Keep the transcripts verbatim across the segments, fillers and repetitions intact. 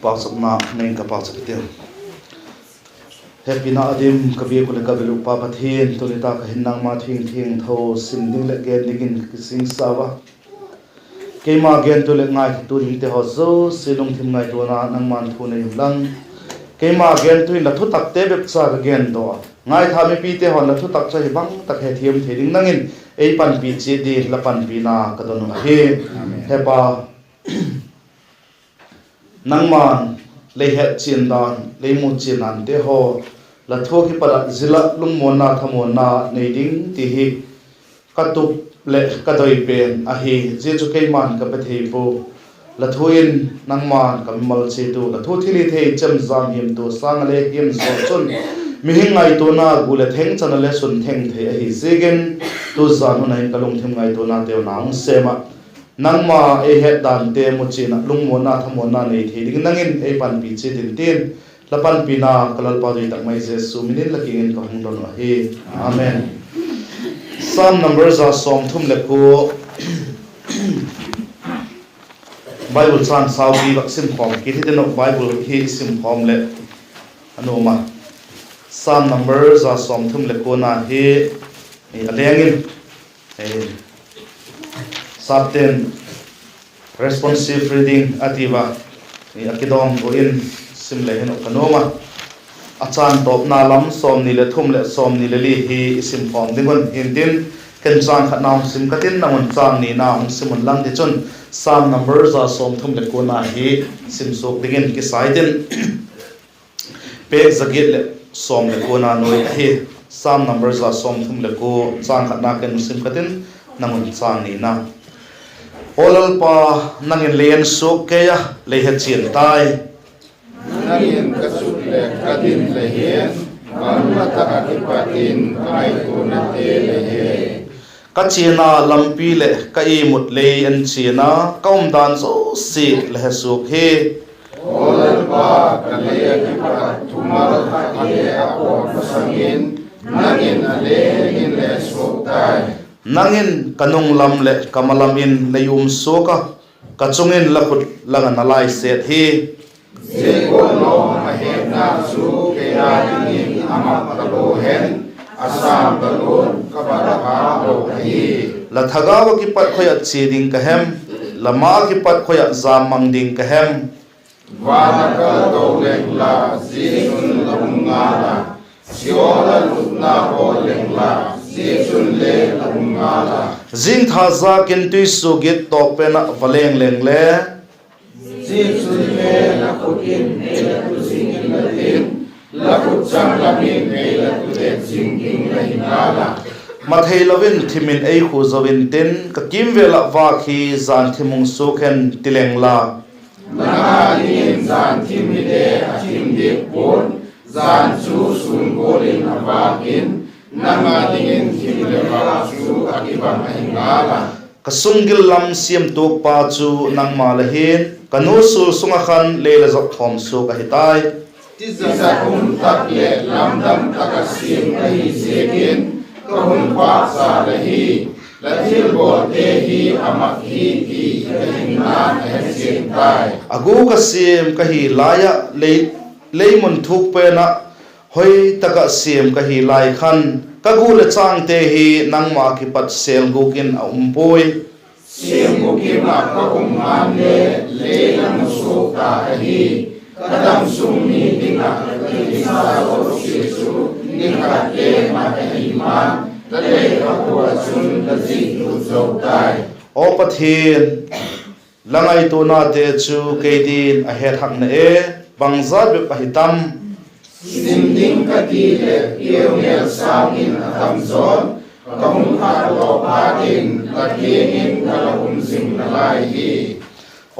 Pauchapna nei ka pauchap tiu. Hepina a dim ka biak uh leh ka bel uh Pa Pathian, tuni tak ah hin nangma thu thiangtho sim ding leh gen dingin ka kisingsa ua. Keima gentu leh ngaithitu dingte haw zosia lungthim ngaituana nangma'n thu nei inlang, keima gentu in la thutakte bep cha ka gen daw a, ngaitha mipite haw'n la thutak chu ahi bang tak hethiam thei ding nang in ei panpi chiat dingin la panpina ka don uh ahi. He Pa, nangma'n lei hetchian dan, lei muchian dante haw, la thu ah kipat ah zil ah lungmuanna thamuanna nei ding ti hi ka tup leh ka doi pen ahi. Zia chu keima'n ka pe thei pua. La thu in nangma'n ka mimal chiat uh, la thu thilhithei chemjam hiamtua sâng ah le hiam zaw chun mihing ngaituana gu leh thengchan ah le sun theng thei ahi ziakin, tu zan hun ah hin ka lungthim ngaituanateu na hung sêm ah, nangma ei het dante muchian ah lungmuanna thamuanna nei thei dingin nang in ei panpi chiat intin, la panpina ka Lalpa doi tak mai Jesu min in la kiang in ka hung don uh ahi. Amen. Sam number za sawmthum leh kua. Bible châng saupi vak simkhawm kit hitin uh, Bible hi i simkhawm leh a nuam a. Sam number za sawmthum leh kuana hi a leng in, sapte'n responsive reading a ti ua, a kidawm gu in sim le hin uh ka nuam a. A châng tawpna lam sawmni leh thum leh sawmni leh li hi i simkhawm ding un hintin, ken châng khatna hung sim ka tin, nang un châng nina hung sim unlang, tichun Sam number za sawmthum leh kuana hi sim suak dingin kisa i tin. Page za giat leh sawm leh kuana nuai ahi. Sam number za sawmthum leh kua, châng khatna ken sim ka tin, nang un châng nina. Aw Lalpa, nang in lei en suak kei a, lei hechian tai. Nang in ka sut leh ka din le hian, bangma tak ah kipat in ka ngaituanate le hian, ka chiana lampi leh ka imut lei en chian a, ka umdan zosia la he suak hi. Aw Lalpa, ka lei ah kipat thumal khat hi a pawt masang in, nang in a leng in le suak tai. Nang in ka nung lam leh ka ma lam in lei um suak a, ka chung in la khut la ngan a lai set hi. Zia gual lawm a hetna chu kei â dingin a mak talo hen, a sâng talo, ka va la pha lo ahi. La thagau ah kipat khoi ah chia ding ka hem? La ma ah kipat khoi ah jam mang ding ka hem? Van a kal to leng la, zia chun la um ngal a; Sheol ah lutna hawl leng la, zia chun le la um ngal a. Zingtha zâk in tuisuagiat tawp pen ah va leng leng le, zia chun le la khut in ei la tu zing inla tin, la khut changlam in ei la tu det zing ding la hi ngal a. Ma theilo in thim in ei khu zo intin, ka kîmvêl ah vâk hi jan thim hung suak hen ti leng la, nang â dingin jan thim hile a thim diak pua'n, jan chu sûn gual in a vâk in, nang â dingin thim leh vâk chu a kibang ahi ngal a. Ka sunggil lam siamtuakpa chu nangma la hi'n, ka nu sul sung ah khan lei la zop khawm suak ahi tai. Tizat um tak leh lamdang tak ah siam ka hi ziakin, ka hun pâkcha la hi. La thilbawlte hi a mak hi ti ka hinna'n a he chian tai. A gûk ah siam ka hi lai ah, lei, lei mun thuk pen ah hoi tak ah siam ka hi lai khan, ka gu leh chângte hi nangma kipat sêl gûk in a um puai. Siam bukim ah ka um ngan le, lei la mu suak ta ka hi. Ka damsung ni ding ah ka kisa zosia chu, ni khat le mat ahi man, ka lei ka khua chun ka zik lut zo tai. Aw Pathian, la ngaituanate chu kei din a hethak na e, bangjat bep ahi tam. Sim ding ka ti leh piau nêl sâng in a tam zawn, ka hung khat lawk phat in la kiang in ka la um zing nalai hi.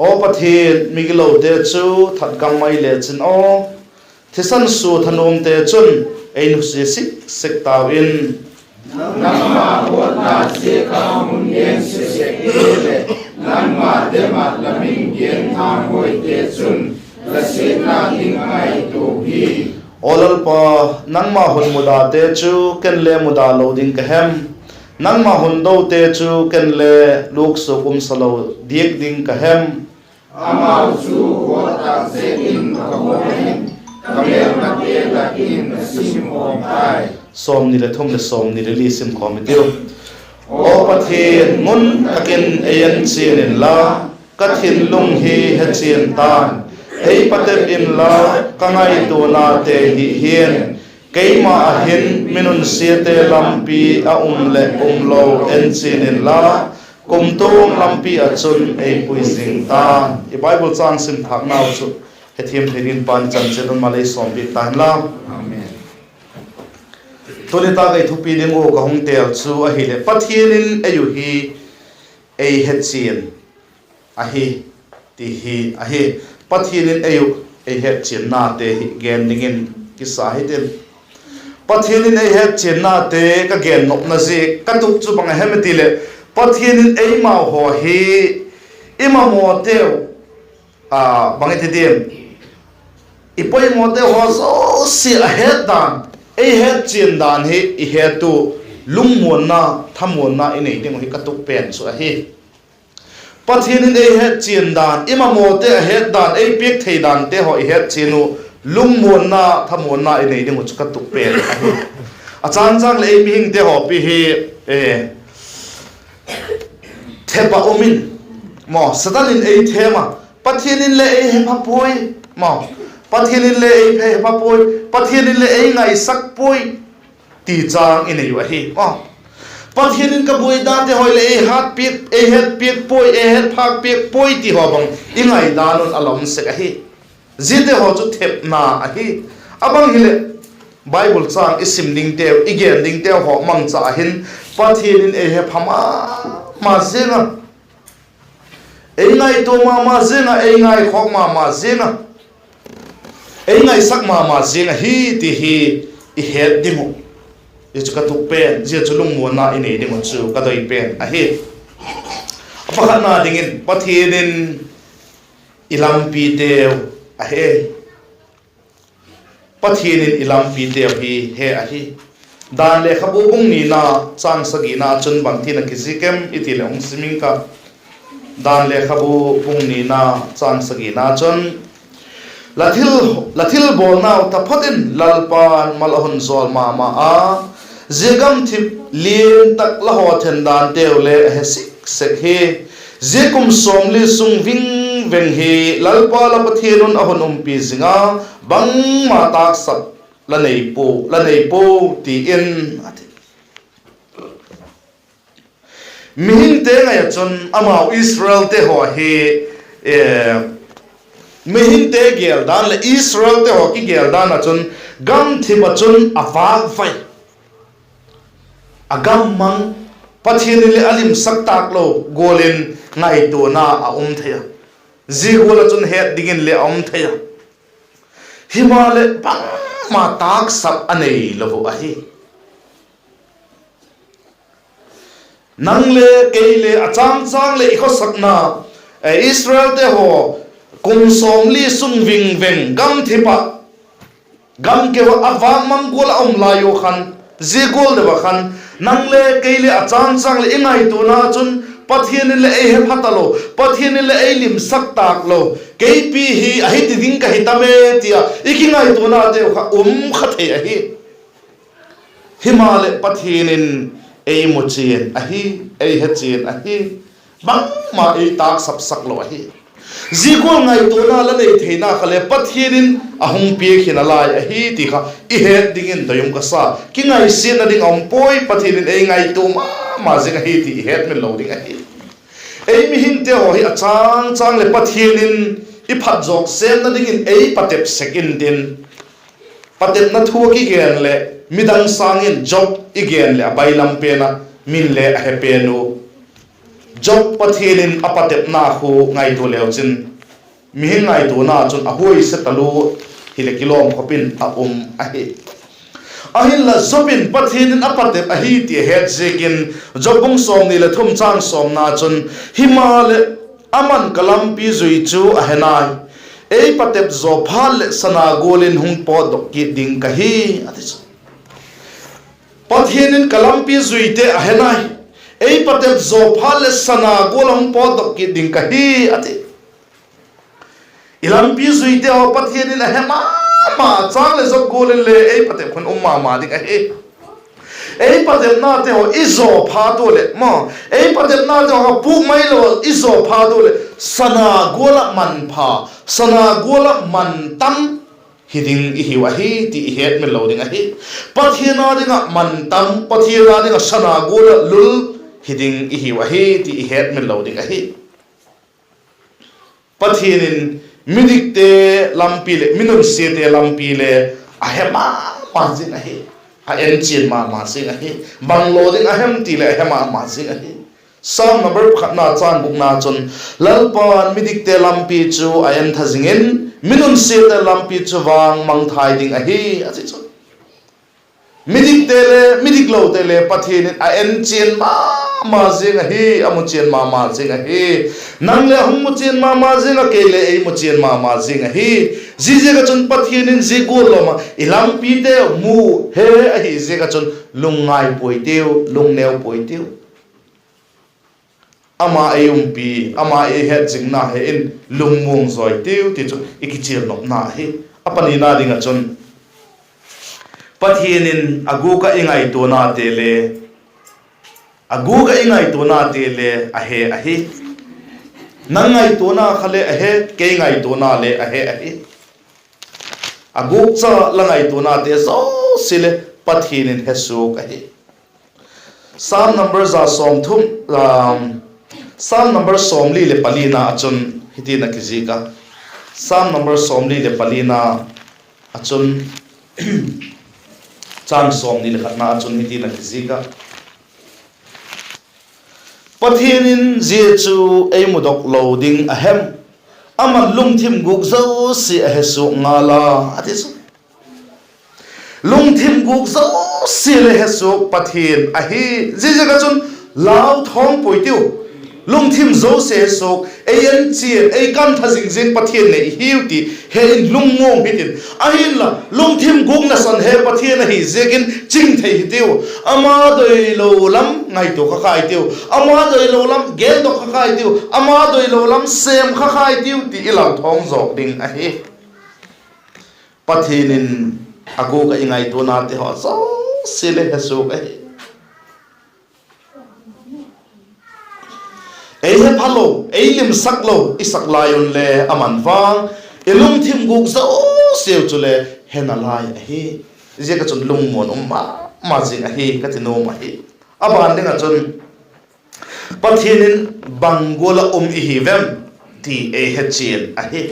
Aw Pathian, migilote chu that gam mai le chin aw, thisan sua thanuamte chun ei nusia sik sek tau in. Nangma huatna ziak ah hun ngen sek sek te leh, nangma dem ah la min gen thanghawite chun la siatna ding a ngaitua hi. Aw Lalpa, nangma hun mudate chu ken le muda lo ding ka hem? Nangma hun dote chu ken le luksuak umsa lo diak ding ka hem? Amau chu huat tak zet in Sawmni leh thum leh sawmni leh li sim khawm i tiu. Aw Pathian, ngun tak in ei enchian inla, ka thinlung hi hechian ta'n; ei patep inla, ka ngaituanate hi hian. Keima ah hin mi nunsiate lampi a um leh um lo enchian inla, kumtuang lampi ah chun ei pui zing ta'n. I Bible châng sim thâknau chu hethiam thei dingin Pa'n chanchin un malei sawmpiak ta hen la. Tuni tak ei thupi ding ua ka hung têl chu ahileh, Pathian in ei uh hi ei hechian ahi, ti hi ahi. Pathian in ei uh ei hetchiannate hi gen dingin kisa hitin. Pathian in ei hetchiannate ka gen nopna ziak ka tup chu bang a hem i ti leh, Pathian in eimau haw hi i mamawteu, a, bang i ti diam, i poimawte haw zosia a het dan, ei hetchian dan hi i het u, lungmuanna, thamuanna i nei ding uh hi ka tup pen chu ahi. Pathian in ei hetchian dan, i mamawte a het dan, ei piak thei dante haw i hetchian u, lungmuanna, thamuanna i nei ding uh chu ka tup pen ahi. A châng châng leh ei mihingte haw pi hi, e, thep ah um in, maw, Satan in ei thêm a, Pathian in le ei hepha puai, maw, Pathian in le ei hepha puai, Pathian in le ei ngaisak puai, ti châng i nei uh ahi, maw. Pathian in ka buai dante haw leh ei hat piak, ei het piak puai, ei het phâk piak puai ti haw bang i ngaidan un a la um sek ahi. Ziate haw chu thepna ahi. A bang hileh, Bible châng i sim dingteu, i gen dingteu haw mangcha ah hin, Pathian in ei hepha ma ma ziang a, ei ngaitua ma ma ziang a, ei ngaikhawk ma ma ziang a, ei ngaisak ma ma ziang ahi ti hi i het ding uh, zia chu ka tup pen, zia chu lungmuanna i nei ding uh chu ka doi pen ahi. A pakhatna dingin Pathian in i lampiteu a he. Pathian in i lampiteu hi he ahi. Dan Lekhabu bung nina châng sagina chun bangtin a kizik em i ti leh hung sim ing ka. Dan Lekhabu bung nina châng sagina chun, la thil, la thilbawlnau taphot in Lalpa'n mal a hun zawl ma ma a, zia gamthip lian tak la haw then danteu le a he sik sek hi. Zia kum sawmli sung ving veng hi Lalpa la Pathian un a hun umpi zing a, bangma tâksap la nei pua, la nei pua, ti in a ti. Mihingte ngai ah chun amau Israelte haw hi, e, mihingte gêl dan leh Israelte haw kigêl dan ah chun gamthip ah chun a vâkvai, a gam mang, Pathian in le a limsak tâk lo gual in ngaituana a um thei a. Zia gual ah chun het dingin le a um thei a. Himaleh bangma tâksap a nei lo uh ahi. Nang le kei le a châng châng leh i khawsakna, e, Israelte haw kum sawmli sung ving veng gamthip ah, gam keu ah a vâkmang gual a um lai u khan, zia gual deu ah khan, nang le kei le a châng châng leh i ngaituana chun Pathian in le ei hepha talo, Pathian in le ei limsak tâk lo, keipi hi ahi ti ding ka hi tam e ti a i kingaituanateu kha um kha thei ahi. Himaleh Pathian in ei muchian ahi, ei hechian ahi, bangma ei tâksapsak lo ahi. Zia gual ngaituana la nei theina kha le Pathian in a hung piak hi nalai ahi ti kha i het dingin doi um ka sa. Kingaisiatna ding a um puai, Pathian in ei ngaitua ma ma zing ahi ti i hetmil lo ding ahi. Ei mihingte haw hi a châng châng leh Pathian in i phatzawk sêmna dingin ei patep sek intin, patepna thu a kigen leh midang sâng in Job i gen leh a bailam pen ah min le a he pen u. Job Pathian in a patepna khu ngaitua leu chin, mihing ngaituana chun a huaise talu hileh kilawm khop in a um ahi. Ahinla Job in Pathian in a patep ahi ti a het ziakin, Job bung sawmni leh thum châng sawmna chun, himaleh, ama'n ka lampi zui chu a he nai, ei patep zaw phat leh sana gual in hung pawtdok kit ding ka hi, a ti chu. Pathian in ka lampi zuite a he nai, ei patep zaw phat leh sana gual a hung pawtdok kit ding ka hi, a ti. I lampi zuite haw Pathian in a he ma ma châng leh zot gual in le ei patep khun um ma ma ding ahi. Ei patepnate haw i zaw phat ua leh maw, ei patepnate haw a puk mai lo i zaw phat ua leh, sana gual ah manpha, sana gual ah mantam hi ding i hiu ahi ti i hetmil lo ding ahi. Pathian â ding ah mantam, Pathian â ding ah sana gual ah lul hi ding i hiu ahi ti i hetmil lo ding ahi. Pathian in midikte lampi leh mi nunsiate lampi le a he ma ma zing ahi. A enchian ma ma zing ahi. Bang law ding a hem ti leh a he ma ma zing ahi. Sam number pakhatna châng gukna chun, Lalpa'n midikte lampi chu a entha zing in, mi nunsiate lampi chu vang mangthai ding ahi, a ti chu. Midikte le midiklote le Pathian in a enchian ma ma zing ahi, a muchian ma ma zing ahi. Nang le a hung muchian ma ma zing a, kei le ei muchian ma ma zing ahi. Ziaziak ah chun Pathian in zia gual lawm ah i lampite mu he ahi ziak ah chun lungngai puai tiu, lungneu puai tiu. Ama ei umpi, ama ei hetzingna he in lungmuang zawi tiu ti chu i kichial nopna ahi. A panina ding ah chun, Pathian in a gûk ah i ngaituanate le, a gûk ah i ngaituanate le a he ahi. Nang ngaituana kha le a he, kei ngaituana le a he ahi. A gûk cha la ngaituanate zosia le Pathian in he suak ahi. Sam number za sawm thum, um, Sam number sawmli leh palina ah chun hitin a kizik a. Sam number sawmli leh palina ah chun, châng sawmni leh khatna ah chun hitin a kizik a, Pathian in zia chu ei mudok lo ding a hem? Ama'n lungthim gûk zosia a he suak ngal a, a ti chu. Lungthim gûk zosia le he suak Pathian ahi. Ziaziak ah chun lau thawng puai tiu. Lungthim zosia he suak, ei enchian, ei kantha zing zing Pathian nei i hiu ti he in lungmuang hitin. Ahinla lungthim gûk nasan he Pathian ahi ziakin ching thei hitiu. Ama doilo lam ngaitua kha khai tiu. Ama doilo lam gendok kha khai tiu. Ama doilo lam sêm kha khai tiu ti i lau thawng zawk ding ahi. Pathian in a gûk ah i ngaituanate haw zosia le he suak ahi. Ei he phalo, ei limsak lo i sak lai un le ama'n vang i lungthim gûk zosiau chule he nalai ahi. Ziak ah chun lungmuan um ma ma zing ahi ka ti nuam ahi. A ban ding ah chun, Pathian in bang gual ah um i hiu em ti ei hechian ahi.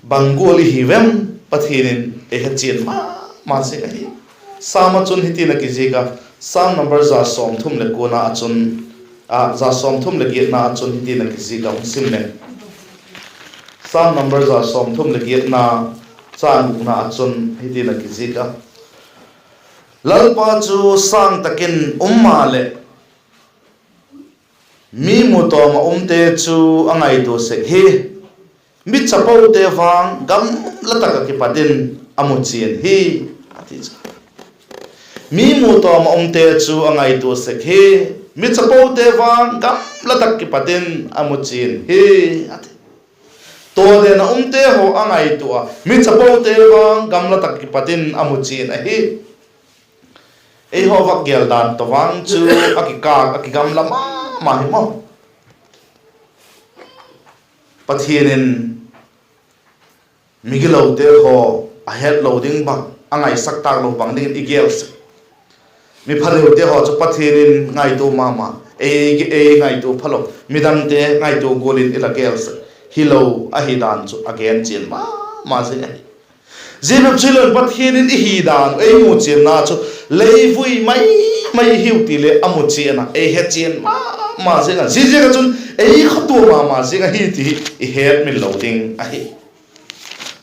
Bang gual i hiu em, Pathian in ei hechian ma ma zing ahi. Sam ah chun hitin a kizik a, Sam number za sawmthum leh kuana ah chun, a, za sawmthum leh giatna ah chun hitin a kizik a, hung sim leng. Sam number za sawmthum leh giatna, châng gukna ah chun hitin a kizik a, Lalpa chu sâng tak in um maleh, mi mu tawm ah umte chu a ngaitua sek hi. Mi chapote vang gamla tak ah kipat in a muchian hi, a ti chu. Mi mu tawm ah umte chu a ngaitua sek hi. Mi chapote vang gamla tak kipat in a muchian hi, a ti. Tawden ah umte haw a ngaitua a, mi chapote vang gamla tak kipat in a muchian ahi. Eihaw vak gêl dan tawh vang chu a kikâk, a kigamla ma ma hi maw. Pathian in migilote haw a hetlo ding bang, a ngaisak tâk lo bang dingin i gêl sek. Mi phaneute haw chu Pathian in ngaitua ma ma, ei, ei ngaitua phalo, midangte ngaitua gual in i la gêl sek. Hilo ahi dan chu a gen chian ma ma zing ahi. Zia bep chu hilo in Pathian in i hi dan ei muchianna chu leivui mai mai hiu ti le a muchian a, ei hechian ma ma zing a, ziaziak ah chun ei khawtua ma ma zing ahi ti hi i hetmil lo ding ahi.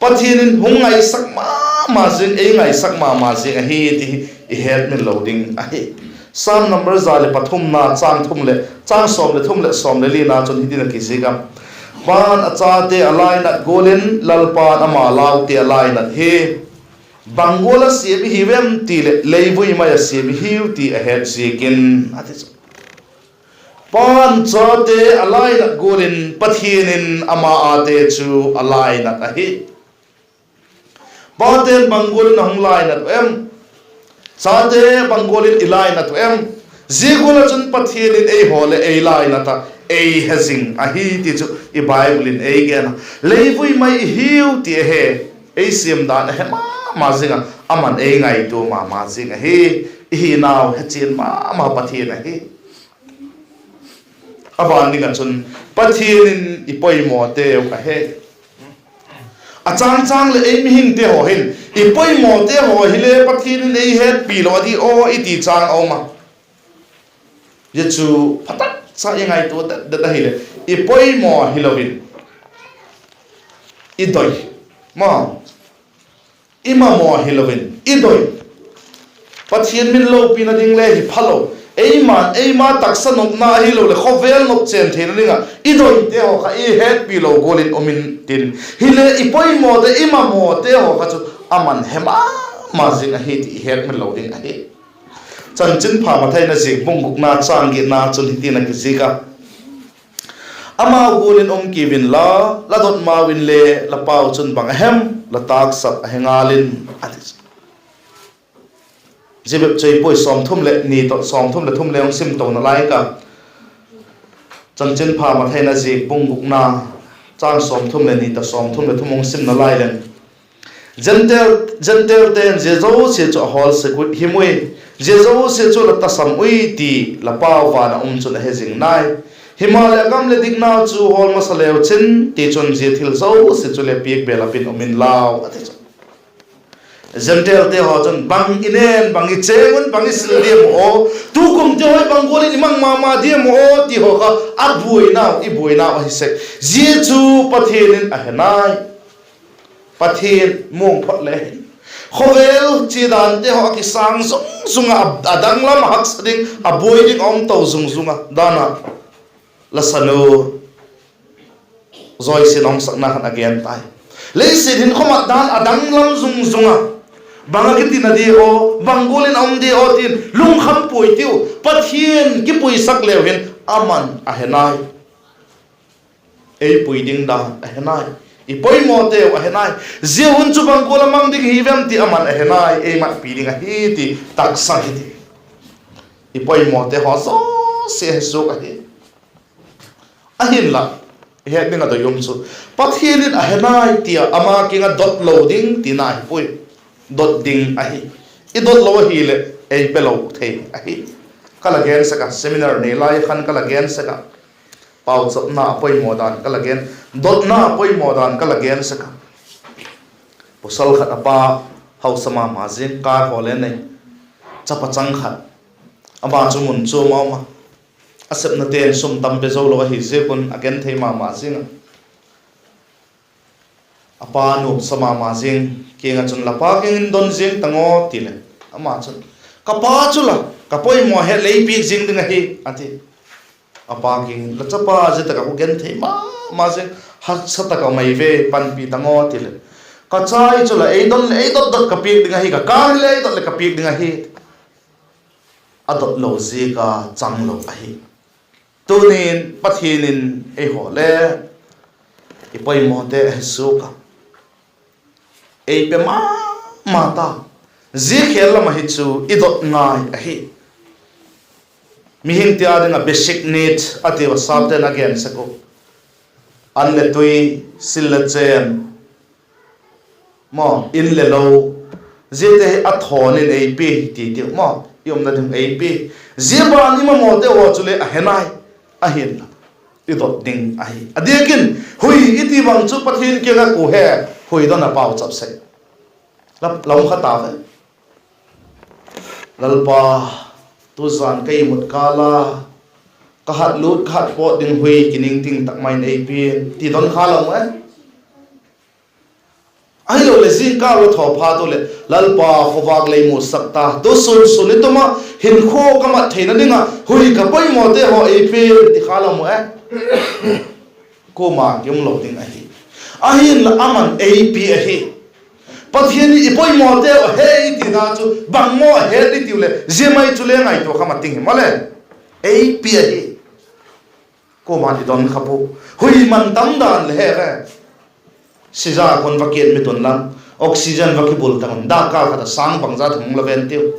Pathian in hung ngaisak ma ma zing, ei ngaisak ma ma zing ahi ti hi i hetmil lo ding ahi. Sam number za leh pathumna, châng thum leh, châng sawm leh thum leh sawm leh lina chun hitin a kizik a, Pa'n a chate a lainat gual in Lalpa'n ama laute a lainat hi. Bang gual a siam i hiu em ti leh, leivui mai ah siam i hiu ti a het ziakin, a ti chu. Pa'n chate a lainat gual in Pathian in ama ate chu a lainat ahi. Pate'n bang gual in a hung lainat uh em? Chate bang gual in i lainat uh em? Zia gual ah chun Pathian in eihaw leh ei lainat ah, ei he zing ahi ti chu i Bible in ei gen a. Leivui mai i hiu ti a he, ei siam dan a he ma ma zing a, ama'n ei ngaitua ma ma zing ahi. I hinau hechian ma ma Pathian ahi. A ban ding ah chun, Pathian in i poimawteu a he. A châng châng leh ei mihingte haw hin i poimawte haw hile Pathian in ei hetpi lo a di aw i ti châng a um a. Zia chu phatak cha i ngaitua det det ahileh, i poimaw hilo in i doi, ma, i mamaw hilo in i doi. Pathian min lopina ding le hi phalo. Eima'n eima taksa nopna ahiloleh khawvel nop chên theina ding ah i doite haw kha i hetpi lo gual in um intin, hile i poimawte, i mamawte haw kha chu ama'n he ma ma zing ahi ti i hetmil lo ding ahi. Chanchinpha Mathai in a ziak bung gukna châng giatna chun hitin a kizik a: Amau gual in um kiu inla, la dot mau inle la Pau chun bang a hem la tâksak a he ngal in, a ti chu. Zia bep chu i puai, sawmthum leh ni tawh sawmthum leh thum le hung sim to nalai ka. Chanchinpha Mathai in a ziak bung gukna châng sawmthum leh ni tawh sawmthum leh thum hung sim nalai leng, Gentile, Gentileten zia zosia chu a hawl sek uh him ui, zia zosia chu la tasam ui ti la Pau van ah um chun a he zing nai. Himaleh, a gam leh diknau chu hawl masa leu chin, tichun zia thil zosia chu le piak belap in um inlau, a ti chu. Gentilete haw chun, bang i nen, bang i chêng un, bang i sil diam aw, tukumte haw hi bang gual in i mang ma ma diam aw ti haw kha a buainau, i buainau ahi sek. Zia chu Pathian in a he nai. Pathian muang phot le hin, khawvel chiadante haw a kisâng zung zung ah, a danglam, a haksa ding, a buai ding a um to zung zung a dan ah, la sanu Joyce in a hung sakna khan a gen tai. Leiset hinkhua mat dan a danglam zung zung a, bang a kitina di aw, bang gual in a um di aw tin lungkham puai tiu, Pathian kipuisak leu hin ama'n a he nai. Ei pui ding dan a he nai. I poimawteu a he nai. Zia hun chu bang gual a mang ding hi vem ti ama'n a he nai, ei matpi ding ahi ti taksa hi ti. I poimawte haw zosia he suak ahi. Ahinla, i het ding a doi um chu, Pathian in a he nai ti a ama kiang ah dot lo ding tina hi puai. Dot ding ahi. I dot lo ahileh ei pe lo thei ahi. Ka la gen sek a, seminar nei lai khan ka la gen sek a, pauchapna a poimaw dan ka la gen, dotna a poimaw dan ka la gen sek a. Pawsal khat a pa hausa ma ma zing, kâr haw le nei, chapa chang khat, ama chu mun chuam a um a, a sepnate'n sum tam pe zo lo ahi ziak un a genthei ma ma zing a. A pa nuamsa ma ma zing, kiang ah chun, la pa kiang in don ziang ta ngaw, ti leh, ama chun, ka pa chu la, ka poimaw het lei piak zing ding ahi, a ti. A pa kiang in, la chapa zia tak ah ka genthei ma ma zing, haksa tak ah mai ve, panpi ta ngaw, ti leh, ka chai chu la, ei don leh ei dot dot ka piak ding ahi, ka kâr le ei dot leh ka piak ding ahi. A dot lo ziak a chang lo ahi. Tuni'n Pathian in eihaw le i poimawte a he suak a, ei pe ma ma ta. Zia khêl lam ahi chu i dot ngai ahi. Mihingte â ding ah basic need a ti a, sapte'n a gen sek uh, an le tui, sil le chen, maw, in le lo, ziate hi a thawn in ei pia hi ti ti maw, i umna ding ei pia. Zia ban i mamawte haw chule a he nai. Ahinla, i dot ding ahi. A diak in, hui i ti bang chu Pathian kiang ah kua he, hui don a pauchap sek. La, la um kha ta ve. Lalpa, tuzan ka imut kâl a, ka hat lût ka hat pawt ding hui kiningting tak mai in ei pia in, ti don kha la um e. Ahiloleh zingkâl la thaw phat uleh, Lalpa, khawvâk lei musak ta, tu sun sun i tum ah hinkhua ka mat theina ding ah hui ka poimawte haw ei pia in, ti kha la um e. Kuama ki um lo ding ahi. Ahinla ama'n ei pia ahi. Pathian in i poimawteu a he i tina chu bang maw a het i tiu leh, zia mai chu le ngaitua kha ma ting hi maw le. Ei pia ahi. Kuama'n i don kha pua. Hui man tam dan le he ve. Siza khun va kiat mit un lang, oxygen va kibul tak un, dakkal khat a sâng bangza thum la ven tiu.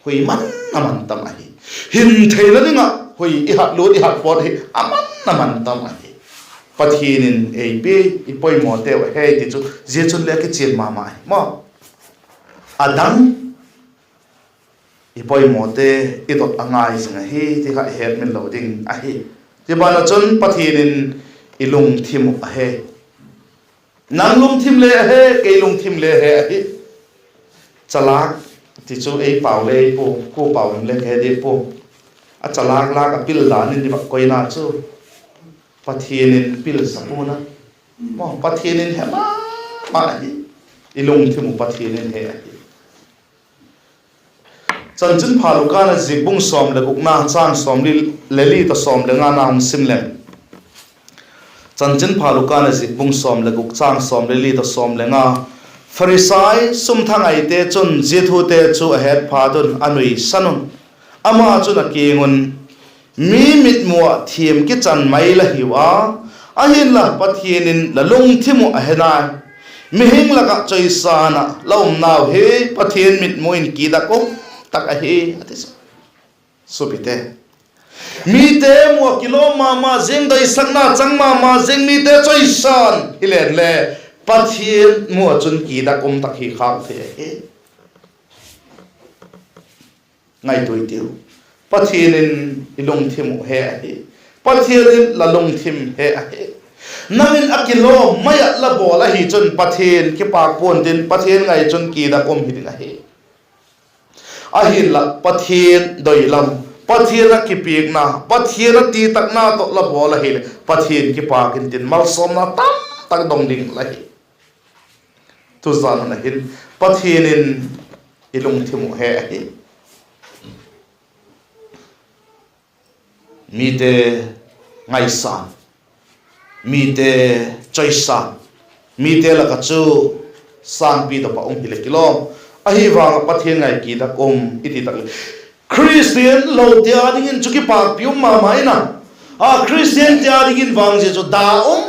Hui man a man tam ahi. Hin theina ding ah hui i hat lut, i hat pawt hi a man a man tam ahi. Pathian in ei pia, i poimawteu ahi ti chu zia chun le a kichian ma ma hi maw. A dang, i poimawte i dot a ngai zing ahi ti kha i hetmil lo ding ahi. Ti ban ah chun Pathian in i lungthim uh a he. Nang lungthim le a he, kei lungthim le he ahi. Chalâk ti chu ei pau le ei pua, kua pau em le ka he di pua. A chalâk lâk a pil dan in i va koina chu Pathian in pil sa pua'n a. Maw, Pathian in he ma ma ahi. I lungthim uh Pathian in he ahi. Chanchinpha Luka na zik bung sawm le gukna châng sawm le li tawh sawm le ngana hung sim leng. Chanchinpha Luka na zik bung sawm le guk châng sawm le li tawh sawm le nga. Pharisai sumthangaite chun zia thute chu a het phat un a nuisan un, ama chun a kiang un, Mi mitmu ah thiam kichan mai la hiu a, ahinla Pathian in la lungthim uh a he nai. Mihing lak ah chawisan ah la umnau hi Pathian mitmu in kidak um tak ahi, a ti. Supite, mite mu ah kilawm ma ma zing, doisakna chang ma ma zing, mite chawisan hi leng le Pathian mu ah chun kidak um tak hi khâk thei ahi. Ngaitua i tiu. Pathian in i lungthim uh he ahi. Pathian in la lungthim he ahi. Nang in a kilawm mai ah la bawl ahi chun Pathian kipâk pua'n tin, Pathian ngai chun kidak um hi ding ahi. Ahinla Pathian doi lam, Pathian ah kipiakna, Pathian ah titakna tawh la bawl ahileh Pathian kipâk intin malsawmna tamtak dong ding la hi. Tuzan hun ah hin Pathian in i lungthim uh he ahi. Mite ngaisan, mite chawisan, mite lak ah chu sângpi dop ah um hileh kilawm. Ahi vang ah Pathian ngai kidak um i ti tak leh, Khristian lote â dingin chu kipâkpi um ma ma in a, a Khristiante â dingin vang zia chu da um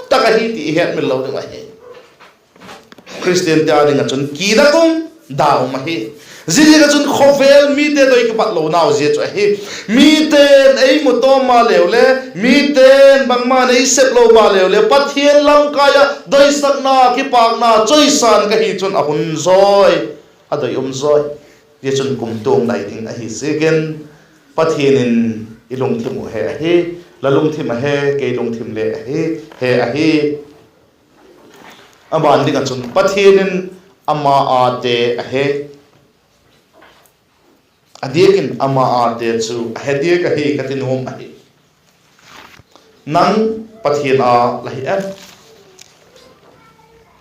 tak ahi ti i hetmil lo ding ahi. Khristiante â ding ah chun kidak um, da um ahi. Ziaziak ah chun khawvel mite doi kipat lonau zia chu ahi. Mite'n ei mu tawm maleu le, mite'n bangma'n ei sep lo maleu le, Pathian lamkai ah doisakna, kipâkna, chawisan ka hi chun a hun zawi, a doi um zawi. Zia chun kumtuang dai ding ahi ziakin, Pathian in i lungthim uh he ahi. La lungthim a he, kei lungthim le ahi, he ahi. A ban ding ah chun Pathian in ama âte a he. A diak in ama âte chu a he diak ahi ka ti nuam ahi. Nang Pathian â la hi em?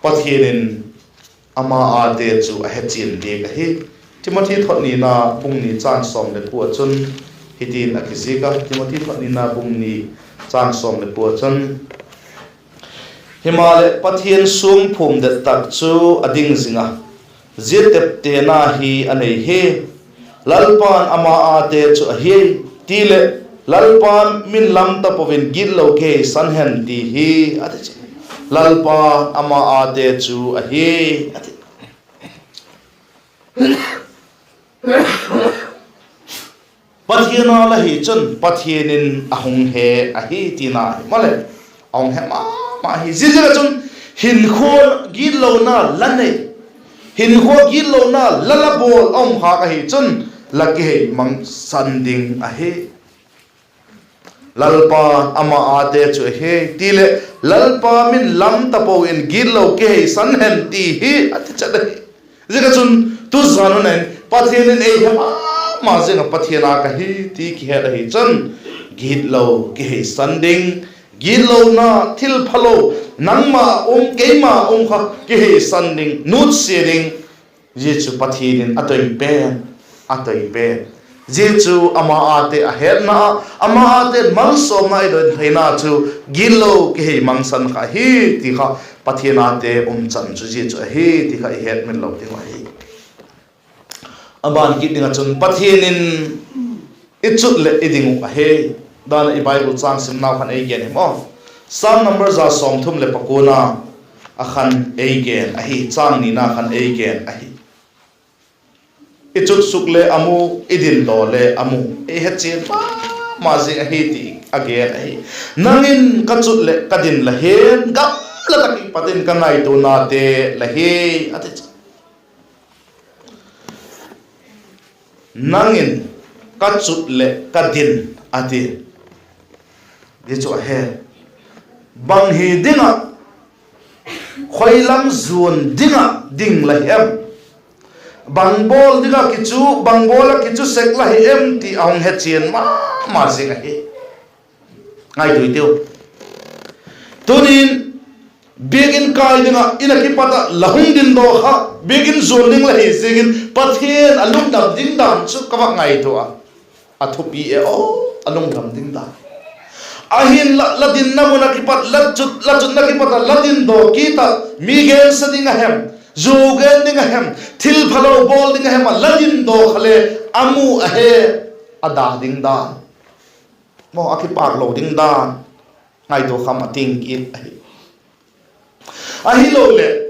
Pathian in ama âte chu a he chian diak ahi. Timothi thotnina bung ni châng sawm leh kua chun hitin a kizik a, Timothi thotnina bung ni châng sawm leh kua chun, Himaleh, Pathian suangphum det tak chu a ding zing a, zia teptena hi a nei hi. Lalpa'n ama âte chu a hiai, ti leh, Lalpa min lam tapo in gitlo kiheisan hen ti hi, a ti chu. Lalpa'n ama âte chu a hiai, a ti. Pathian â la hi chun Pathian in a hung he ahi tina hi maleh, a hung he ma ma hi. Ziaziak ah chun hinkhua gitlona la nei, hinkhua gitlona la la bawl a um khâk ahi chun la kihei mangsan ding ahi. Lalpa'n ama âte chu a hiai, ti leh, Lalpa min lam tapo in gitlo kiheisan hen ti hi, a ti chet ahi. Ziak ah chun tuzan hun ah hin Pathian in ei he ma ma ziang ah Pathian â ka hi ti kihet ahi chun gitlo kiheisan ding, gitlona, thilphalo, nangma um, keima um kha kiheisan ding, nutsia ding. Zia chu Pathian in a toi pen, a toi pen. Zia chu ama âte a hetna ah, ama âte'n malsawmna i don theina chu gitlo kihei mangsan kha hi ti kha, Pathian âte umchan chu zia chu ahi ti kha i hetmil lo ding uh ahi. A ban kit ding ah chun Pathian in i chut leh i ding uh ahi. Dan ah i Bible châng simnau khan ei gen hi maw. Sâm number za sawmthum leh pakuana a khan ei gen ahi, châng nina khan ei gen ahi. I chut suk le a mu, i din daw le a mu, ei hechian ma ma zing ahi ti a gen ahi. Nang in ka chut leh ka din la hian, gamla tak ah kipat in ka ngaituanate la hi, a ti chu. Nang in ka chut leh ka din, a ti. Zia chu a he. Bang hi ding ah, khoi lam zuan ding ah ding la hi em? Bang bawl ding ah kichu, bang bawl ah kichu sek la hi em ti a hung hechian ma ma zing ahi. Ngaituai tiu. Tunin, biakin kai ding ah in ah kipat ah la hung din daw kha, biakin zuan ding la hi ziakin Pathian a lungdam ding dan chu ka va ngaitua a, a thupi e aw, a lungdam ding dan. Ahinla la dinna mun ah kipat, la chut, la chutna kipat ah la din daw kit ah, mi gensa ding a hem, zu gen ding a hem, thil phalo bawl ding a hem ah la din daw kha le a mu a he, a da ding dan, maw, a kipâk lo ding dan ngaitua kham a ting kit ahi. Ahiloleh,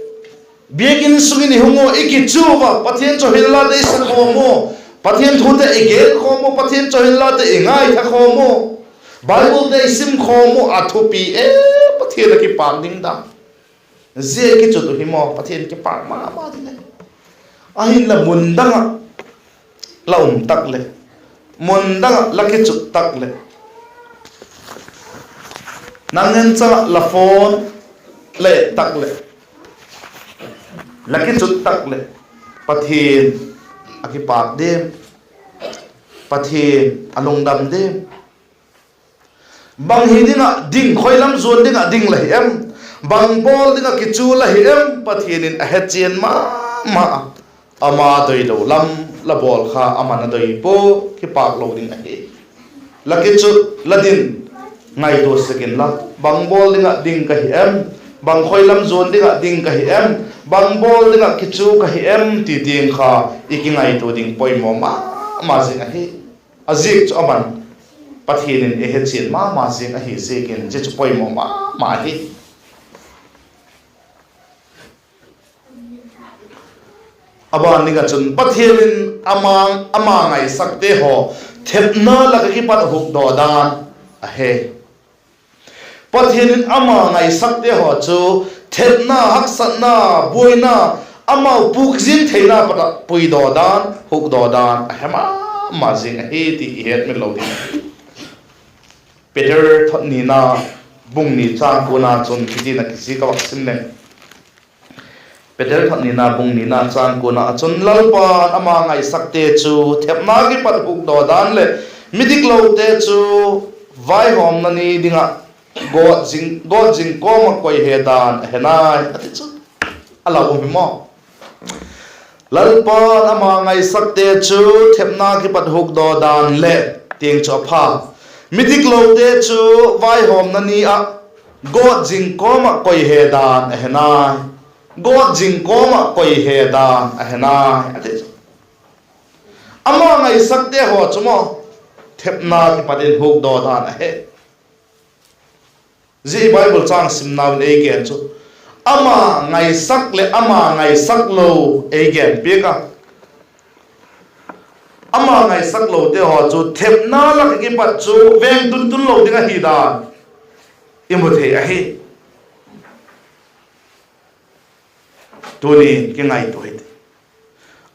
biakin sung in i hung ua, i kichu ua, Pathian chawihoi late i sa khawm ua, Pathian thute i gen khawm ua, Pathian chawihoi late i ngaitha khawm ua, Biblete i sim khawm ua, a thupi e, Pathian a kipâk ding dan. Zia kichut uh hi maw, Pathian kipâk ma ma ding ahi. Ahinla mun dang ah la um tak leh, mun dang ah la kichut tak leh, nang ngenchang ah la phone la et tak leh, la kichut tak leh, Pathian a kipâk diam? Pathian a lungdam diam? Bang hi ding ah ding, khoi lam zuan ding ah ding la hi em? Bang bawl ding ah kichu la hi em? Pathian in a hechian ma ma a. Ama doilo lam la bawl kha, aman a doi pua, kipâk lo ding ahi. La kichut, la din, ngaitua sek inla, bang bawl ding ah ding ka hi em? Bang khoi lam zuan ding ah ding ka hi em? Bang bawl ding ah kichu ka hi em? ti tiang kha i kingaitua ding poimaw ma ma zing ahi. A ziak chu aman Pathian in ei hechian ma ma zing ahi ziakin zia chu poimaw ma ma ahi. A ban ding ah chun Pathian in ama, ama ngaisakte haw thepna lak ah kipat hukdaw dan a he. Pathian in ama ngaisakte haw chu thepna, haksatna, buaina, amau puk zing theina pat ah puidaw dan, hukdaw dan a he ma ma zing ahi ti i hetmil lo ding. Peter thot nina bung ni châng kuana chun hitin a kizik a, vak sim leng. Peter thot nina bung nina châng kuana ah chun, Lalpa'n ama ngaisakte chu thepna kipat hukdaw dan leh midiklote chu vaihawmna ni ding ah gawt zing, gawt zing kawm ah koi he dan a he nai, a ti chu. A la um hi maw? Lalpa'n ama ngaisakte chu thepna kipat hukdaw dan leh, tiang chu a pha, midiklote chu vaihawmna ni ah gawt zing kawm ah koi he dan a he nai. Gawt zing kawm ah koi he dan a he nai, a ti chu. Ama ngaisakte haw chu maw, thepna kipat in hukdaw dan a he. Zia i Bible châng simnau in ei gen chu, ama ngaisak leh ama ngaisak lo ei gen piak a. Ama ngaisaklote haw chu thepna lak ah kipat chu veng tun tun lo ding ahi dan i mu thei ahi. Tuni kingaitua hi ti.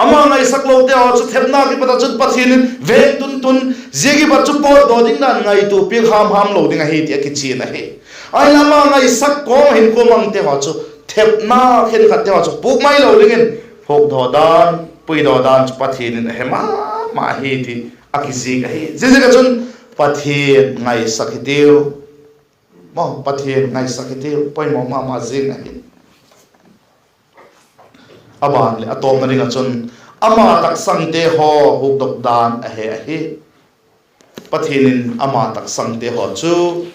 Ama ngaisaklote haw chu thepna kipat ah chun Pathian in veng tun tun, zia kipat chu pawtdaw ding dan ngaitua piak ham ham lo ding ahi ti a kichian ahi. Ahinla ama ngaisak kawm ah hinkhua mangte haw chu, thepna khenkhatte haw chu puk mai lo dingin hukdaw dan, puidaw dan chu Pathian in a he ma ma ahi ti a kizik ahi. Ziaziak ah chun Pathian ngaisak hitiu. Maw, Pathian ngaisak hitiu, poimaw ma ma zing ahi. A ban leh a tawpna ding ah chun, ama taksangte haw hukdaw dan a he ahi. Pathian in ama taksangte haw chu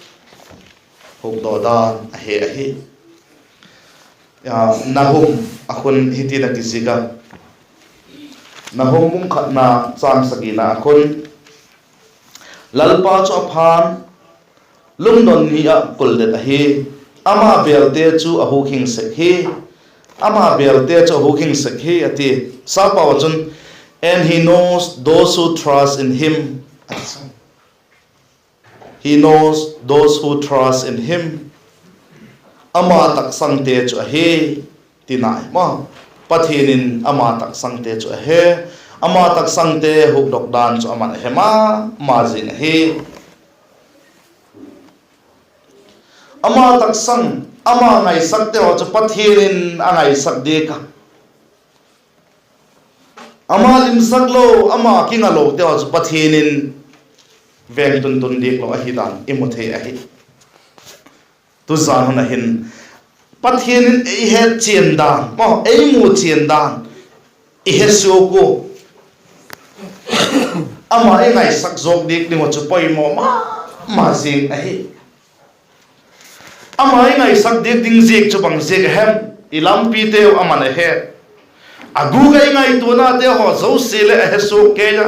hukdaw dan a he ahi. Nahum ah khun hitin a kizik a, Nahum bung khatna châng sagina ah khun, Lalpa chu a pha'n, lungdon ni ah kuldet ahi. Ama bêlte chu a huk hing sek hi, ama bêlte chu a huk hing sek hi, a ti. Sapau ah chun, and he knows those who trust in him, a ti. He knows those who trust in him. Ama taksangte chu ahi, ti nai maw. Pathian in ama taksangte chu a he. Ama taksangte hukdok dan chu ama'n a he ma ma zing ahi. Ama taksang, ama ngaisakte haw chu Pathian in a ngaisak diak a, ama limsak lo, ama kingalote haw chu Pathian in vêng tun tun diak lo ahi dan i mu thei ahi. Tuzan hun ah hin Pathian in ei het chian dan, ei mu chian dan i he suak ua, ama i ngaisak zawk diak ding uh chu poimaw ma ma zing ahi. Ama i ngaisak diak ding ziak chu bang ziak a hem? I lampiteu ama'n a he. A gûk ah i ngaituanate haw zosia leh a he suak kei a,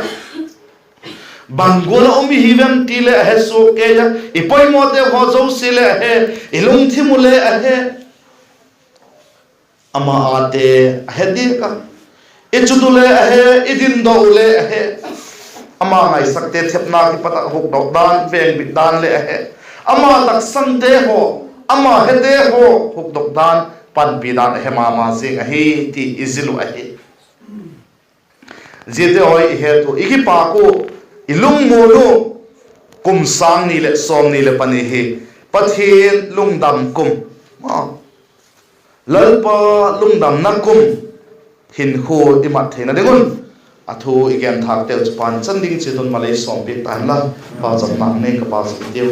bang gual ah um i hi vem ti le a he suak kei a, i poimawte haw zosia le a he, i lungthim uh le a he. Ama âte a he diak a, i chut uh le a he, i dindaw uh le a he. Ama ngaisakte thepna kipat ah hukdok dan, vengbit dan le a he. Ama taksangte haw, ama hete haw hukdok dan, panpi dan a he ma ma zing ahi ti i zil uh ahi. Ziate haw i het uh, i kipâk uh, i lungmuan uh, kum sâng ni leh sawmni leh pani hi Pathian lungdam kum, Lalpa lungdamna kum hinkhua i mat theina ding un, a thu i genthâkteu chu pan chan ding chiat un malei sawmpiak ta inla, pauchapna nei ka pauchap tiu.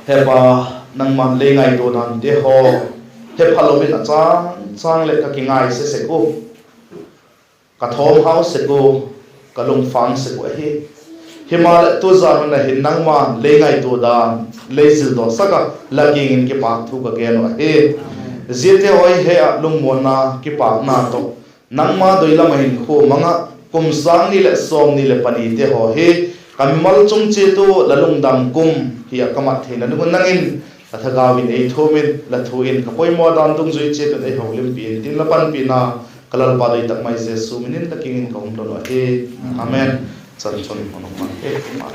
He Pa, nangma'n lei ngaitua dante haw he phalo in a châng châng leh ka kingai se sek u, ka thawmhau sek u, ka lungfâng sek uh ahi. Himaleh tuzan hun ah hin nangma'n lei ngaitua dan, lei zildawsak a, la kiang in kipâk thu ka gen uh ahi. Ziate haw i he ah lungmuanna, kipâkna tawh, nangma doi lam ah hinkhua mang ah kum sâng ni leh sawmni leh panite haw hi ka mimal chung chiat uh la lungdam kum hi ah ka mat theina ding un nang in la thagau in ei thuam in, la thu in ka poimaw dan dungzui chiat un ei holimpi intin, la panpina ka Lalpa doi tak mai Jesu min in la kiang in ka hung don uh ahi. Amen. Chan chun hun hung mang e, ma.